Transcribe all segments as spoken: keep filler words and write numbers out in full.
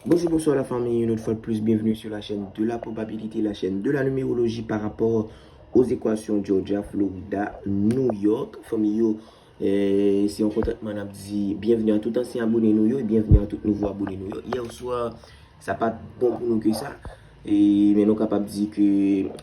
Bonjou, bonswa la fanmi, yon lòt fwa de plis, byenveni sou la chèn de la pwobabilite, la chèn de la nimewoloji pa rapò aux équations Georgia, Florida, New York. Fanmi yo, eh, se yon kontantman n ap di byenveni a tout ansyen abone nou yo, e byenveni a tout nouvo abone nou yo. Yè swa, sa pa t bon pou nou ke sa. E, men nou kapab di ke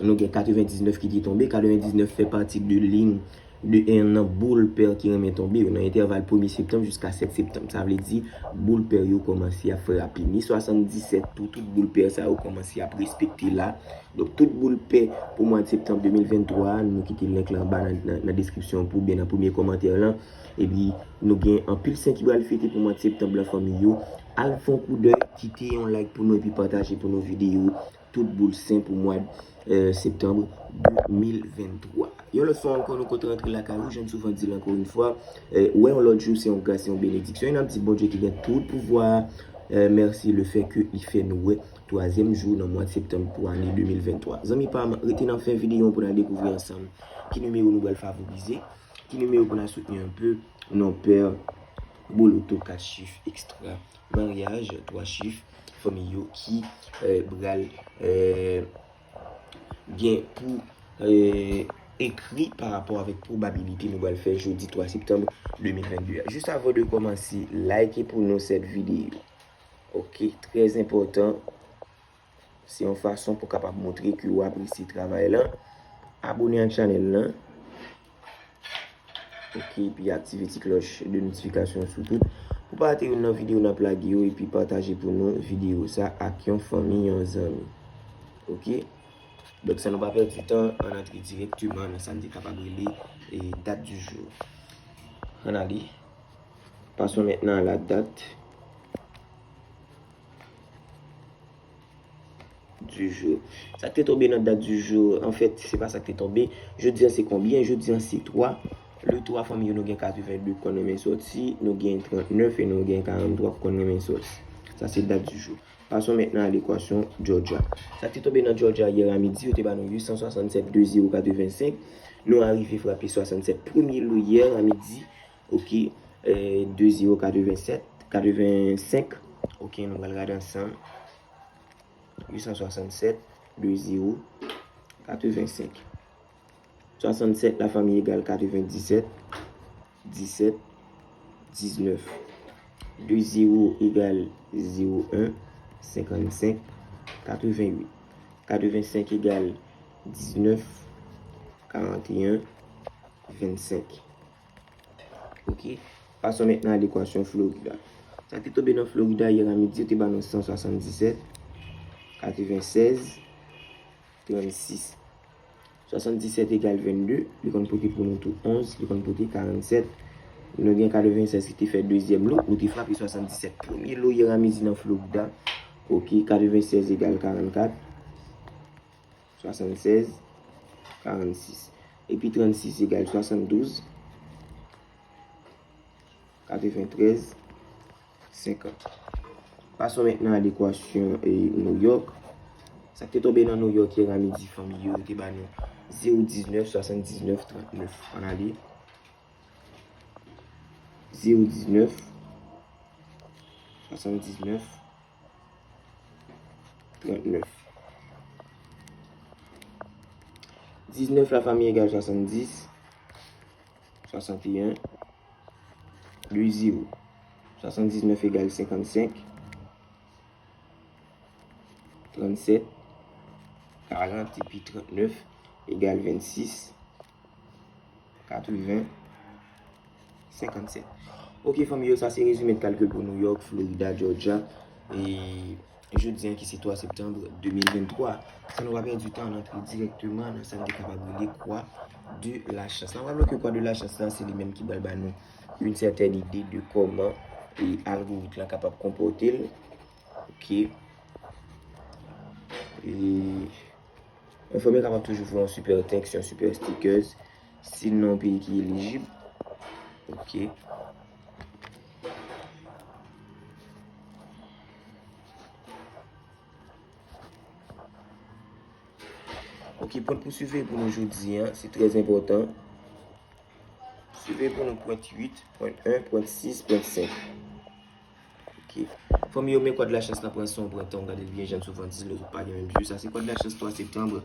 nou gen katrevendiznèf ki te tonbe. Katrevendiznèf fè pati de liy de en nan boul pè ki renmen tonbe yo nan entèval premye septanm jiska sèt septanm. Sa vle di, boul pè yo kòmanse ap frape. Ni swasanndisèt tou, tout boul pè sa yo kòmanse ap respekte la. Donk, tout boul pè pou mwa de septanm de mil venntwa a, nou kite link la anba nan, nan, nan deskripsyon pou byen nan premye kòmantè lan. Epi, nou gen anpil sen ki pral fete pou mwa de septanm lan, fanmi yo. Al fè yon koudèy, kite yon like pou nou epi pataje pou nou videyo. Tout boul sen pou mwa, eh, septanm de mil venntwa. Yon lòt fwa ankò, nou kontan rantre lakay ou, jan m souvan di l ankò yon fwa. Eh, wè yon lòt jou, se yon gras, se yon benediksyon. E n ap di Bondye ki gen tout pouvwa a, eh, mèsi le fè ke li fè nou wè twazyèm jou nan mwa septanm pou ane de mil venntwa. Zanmi pa m, rete nan fen videyo an pou n al dekouvri ansanm ki nimewo nou pral favorize, ki nimewo pou n al soutni anpe, non pè, boloto, kat chif, ekstra, maryaj, twa chif, fanmi yo ki, eh, pral, eh, gen pou, eh, ekri pa rapò avèk pwobabilite nou pral fè jodi twa septanm de mil vennde a. Jis avan de kòmanse, like pou nou sèt videyo. Ok, trè enpòtan. Se yon fason pou kapab montre ke w apresye travay lan. Abone ak chanèl lan. Ok, epi aktive ti klòch de notifikasyon sou tout. Pou pa rate youn nan videyo n ap lage yo, epi pataje pou nou videyo sa ak yon fanmi, yon zanmi. Ok? Donk, san nou pa pèdi tan, ann antre dirèkteman nan sa n te kapab rele, e, dat di jou. Ann ale. Passons maintenant à la date du jour. Sa k te tonbe nan dat di jou, anfèt, se pa sa k te tonbe. Jodi a se konbyen? Jodi a se twa. Le twa, fanmi yo, nou gen katrevenndde k konn renmen sòti, nou gen trannèf e nou gen karanntwa k konn renmen sòti. Sa se dat di jou. Passons maintenant à l'équation Georgia. Sa k te tonbe nan Georgia yè a midi, yo te ba nou uit san swasannsèt de zewo katrevensenk. Nou arive frape swasannsèt premye lo yè a midi. Ok, eh, de zewo katrevennsèt, katrevensenk. Ok, nou pral gade ansanm. Uit san swasannsèt, de zewo, katrevensenk. Swasannsèt la fanmi egal katrevendisèt, disèt, diznèf. De zewo egal zewo en, senkannsenk, katrevenuit. Katrevensenk egal diznèf, karanteyen, vennsenk. Ok. Passons maintenant à l'équation Florida. Sa ki tonbe nan Florida yè a midi, yo te ba nou san swasanndisèt, katrevensèz, trannsis. Swasanndisèt egal vennde, li konn pote pou nou tou onz, li konn pote karannsèt. Nou gen katrevensèz ki te fè dezyèm lo, nou te frape swasanndisèt premye lo yè a midi nan Florida. Ok, katrevensèz egal karannkat. Swasannsèz, karannsis. Epi trannsis egal swasanndouz, katreventrèz, senkant. Passons maintenant à l'équation, eh, New York. Sa ki te tonbe nan New York yè a midi, fanmi yo, yo te ba nou zewo diznèf, swasanndiznèf, trannèf. Ann ale. Zewo diznèf, swasanndiznèf, trannèf. Diznèf la fanmi egal swasanndis, swasanteyen, de zewo. Swasanndiznèf egal senkannsenk, trannsèt, karant epi trannèf egal vennsis, katreven, senkannsèt. Ok, fanmi yo, sa se rezime de kalkil pou New York, Florida, Georgia. E jodi a ki se twa septanm de mil venntwa. San nou pa pèdi tan, ann antre dirèkteman nan sa n te kapab rele kwa de la chans. N ap raple ke kwa de la chans lan, se li menm ki pral ba nou yon sètèn ide de kòman e algorit lan kapab konpòte l. Ok. E Yon fanmi kapab toujou fè yon super thanks, yon super stickers, si n nan yon peyi ki elijib. Ok. Ok, pwen pou siveye pou nou jodi a, se trè enpòtan. Siveye pou nou pwen uit, pwen en, pwen sis, pwen senk. Ok. Fanmi yo, men kwa de lachans lan pran san, pran tan, w gade l byen, jan sou vantiz, nou pa gen menm jou. Sa se kwa de lachans twa septanm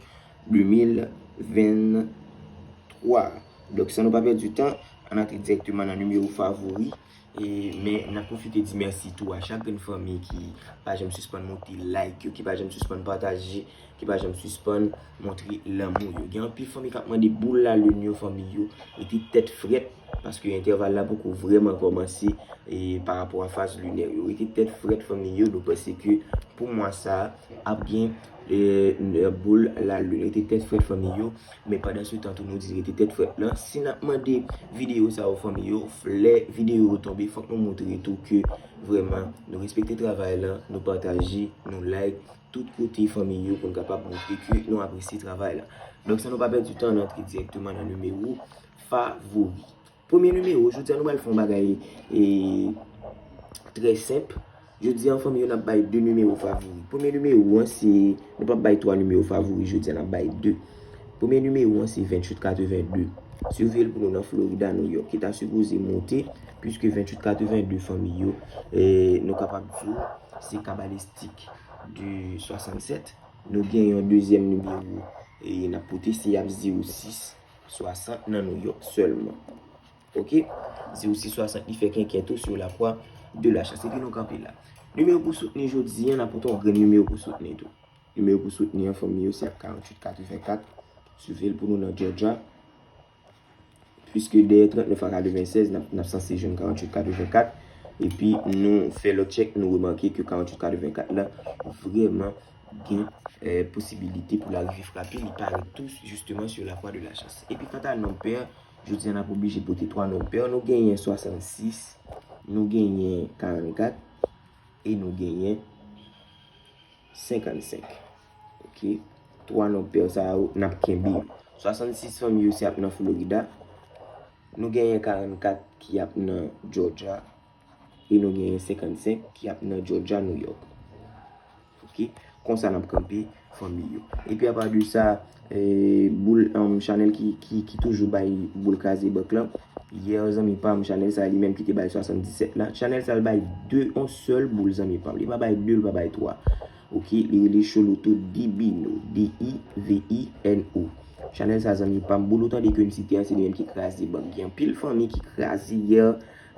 de mil venntwa. Donk, san nou pa pèdi tan, ann antre dirèkteman nan nimewo favori. E, men, n ap pwofite di mèsi tou a chak grenn fanmi ki pa janm sispann monte like yo, ki pa janm sispann pataje, ki pa janm sispann montre lanmou yo. Gen anpil fanmi k ap mande boul lalin yo, fanmi yo. Rete tèt frèt, paske entèval la poko vrèman kòmanse, e, pa rapò a faz linè yo. Rete tèt frèt, fanmi yo, nou panse ke pou mwa sa a, ap gen, e, boul lalin. Rete tèt frèt, fanmi yo, men pandan se tan tou, nou di rete tèt frèt lan. Si n ap mande videyo sa yo, fanmi yo, lè videyo yo tonbe, fòk nou montre tou ke vrèman nou respekte travay lan, nou pataje, nou like, tout kote fanmi yo pou n kapab montre ke nou apresye travay la. Donk, san nou pa pèdi tan, n antre dirèkteman nan nimewo favori. Premye nimewo, jodi a nou pral fè yon bagay, e, trè senp. Jodi a, fanmi yo, n ap bay de nimewo favori. Premye nimewo an, se, nou p ap bay twa nimewo favori jodi a, n ap bay de. Premye nimewo an, se venntuit katrevenndi. Siveye l pou nou nan Florida, New York, ki ta sipoze monte, piske venntuit katrevenndi, fanmi yo, e, nou kapab di w, se kabalistik de swasannsèt. Nou gen yon dezyèm nimewo, e, n ap pote, se y ap zewo sis swasant nan New York sèlman. Ok? Zewo sis swasant, li fè kenken tou sou la kwa de la chans. Epi nou kanpe la. Nimewo pou soutni jodi a, n ap pote yon grenn nimewo pou soutni tou. Nimewo pou soutni an, fanmi yo, se ap karanntuit katrevenkat. Siveye l pou nou nan Georgia. Piske dèyè trannèf a katrevennsèz, n ap, n ap sanse jwenn karanntuit katrevenkat. Epi nou fè lòt tchèk, nou remake ke karanntuit katrevenkat la vrèman gen, eh, posibilite pou l arive frape, li parèt tou jisteman sou la kwa de la chans. Epi kanta nonb pè, jodi a n ap oblije pote twa nonb pè, nou genyen swasannsis, nou genyen karannkat, e nou genyen senkannsenk. Ok? Twa nonb pè sa yo, n ap kenbe yo. Swasannsis fanmi yo se ap nan Florida. Nou genyen karannkat ki ap nan Georgia. E nou genyen senkannsenk ki ap nan Georgia, New York. Ok? Konsa n ap kanpe fanmi yo. Epi apa de sa, eh, boul, um, chanèl ki, ki, ki toujou bay boul kraze bank lan. Yè, zanmi pa m, chanèl sa li menm ki te bay swasanndisèt la. Chanèl sa l bay de, yon sèl boul, zanmi pa m. Li pa bay de, li pa bay twa. Ok, li rele Choloto Divino, D I V I N O. Chanèl sa, zanmi pa m, boul ou tande ke m site a, se li menm ki kraze bank. Gen anpil fanmi ki kraze yè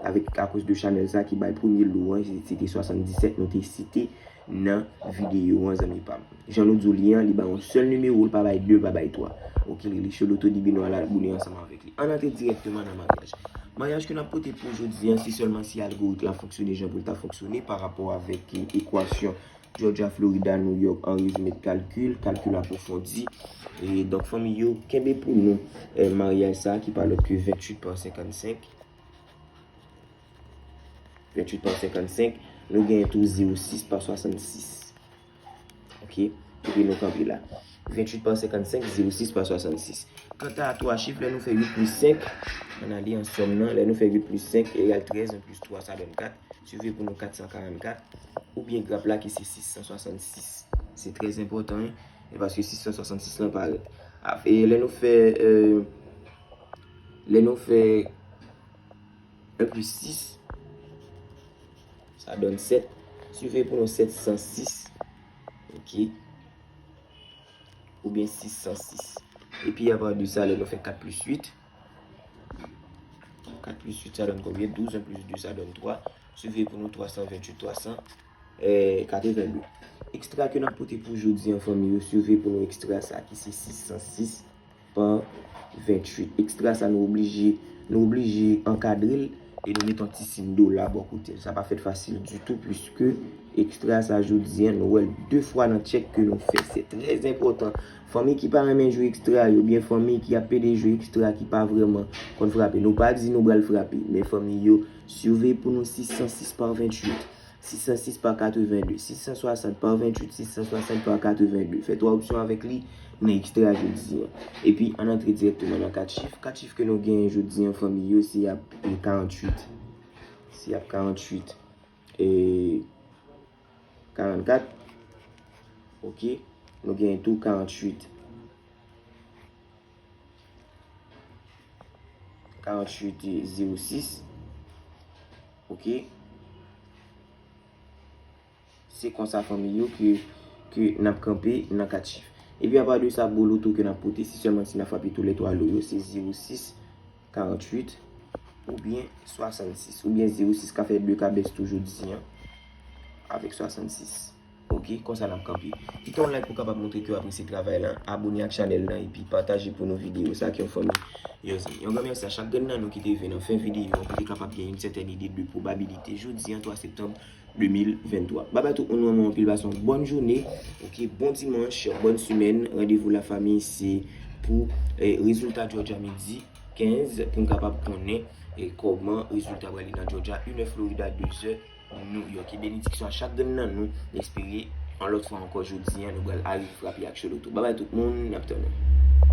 avèk, akoz de chanèl sa ki bay premye lo an, se, se te swasanndisèt nou te site nan videyo an, zanmi pa m. Jan nou di w li an, li bay yon sèl nimewo, li pa bay de, li pa bay twa. Ok, li rele Choloto Divino, al boule ansanm avèk li. Ann antre dirèkteman nan maryaj. Maryaj ke n ap pote pou jodi an, se sèlman si algorit la fonksyone jan pou l ta fonksyone pa rapò avèk, e, ekwasyon Georgia, Florida, New York, an rezime de kalkil, kalkil apwofondi. E donk, fanmi yo, kenbe pou nou, eh, maryaj sa a ki pa lòt ke venntuit pa senkannsenk. Venntuit pa senkannsenk, nou genyen tou zewo sis pa swasannsis. Ok? Epi nou kanpe la. Venntuit pa senkannsenk, zewo sis pa swasannsis. Kanta a twa chif, lè nou fè uit plis senk, ann ale an sòm nan, lè nou fè uit plis senk egal trèz, en plis twa, sa donn kat. Siveye pou nou kat san karannkat, oubyen graf la ki se sis san swasannsis. Se trè enpòtan, wi, e paske sis san swasannsis lan parèt. A, e lè nou fè, euh, lè nou fè en plis sis, sa donn sèt. Siveye pou nou sèt san sis. Ok. Oubyen sis san sis. Epi apa de sa, lè nou fè kat plis uit, kat plis uit, sa donn konbyen? Douz, en plis de, sa donn twa. Siveye pou nou twa san venntuit, twa san, eh, katrevenndou. Ekstra ke n ap pote pou jodi an, fanmi yo, siveye pou nou ekstra sa ki se sis san sis pa venntuit. Ekstra sa nou oblije, nou oblije ankadre l e nou met yon ti siy dola bò kote l. Sa pa fèt fasil ditou, pliske ekstra sa jodi an, nou wè l de fwa nan tchèk ke nou fè. Se trè enpòtan. Fanmi ki pa renmen jwe ekstra yo, oubyen fanmi ki ap pede jwe ekstra ki pa vrèman konn frape. Nou pa di nou pral frape, men fanmi yo, siveye pou nou sis san sis pa venntuit. Sis san sis pa katrevenndou, sis san swasant pa venntuit, sis san swasant pa katrevenndou. Fè twa opsyon avèk li nan ekstra jodi an. Epi, ann antre dirèkteman nan kat chif. Kat chif ke nou genyen jodi an, fanmi yo, se ap, e, karanntuit. Se ap karanntuit. E, karannkat. Ok. Nou genyen tou karanntuit. Karanntuit zewo sis. Ok. Se konsa fanmi yo ke, ke n ap kanpe nan kat chif. Epi apa de sa, gwo loto ke n ap pote, si sèlman si n a frape tou lè twa lo yo, se zewo sis, karanntuit, oubyen swasannsis, oubyen zewo sis ka fè de ka bèz tou jodi an, avèk swasannsis. Ok, konsa n ap kanpe. Kite yon like pou kapab montre ke w apresye travay la. Abone ak chanèl la epi pataje pou nou videyo sa ak yon fanmi, yon zanmi. Yon gran mèsi a chak grenn nan nou ki te rive nan fen videyo an pou te kapab gen yon sètèn ide de pwobabilite jodi an twa septanm de mil venntwa. Babay tout moun, renmen anpil, pase yon bòn jounen. Ok, bon dimanch, bòn semèn. Randevou lafanmi se pou eh, rezilta Georgia midi kenz pou n kapab konnen eh, kòman rezilta pral ye nan Georgia, inè Florida, dezè New York. E benediksyon a chak grenn nan nou. N espere yon lòt fwa ankò jodi an nou pral arive frape ak Choloto. Babay tout moun, n ap tann nou.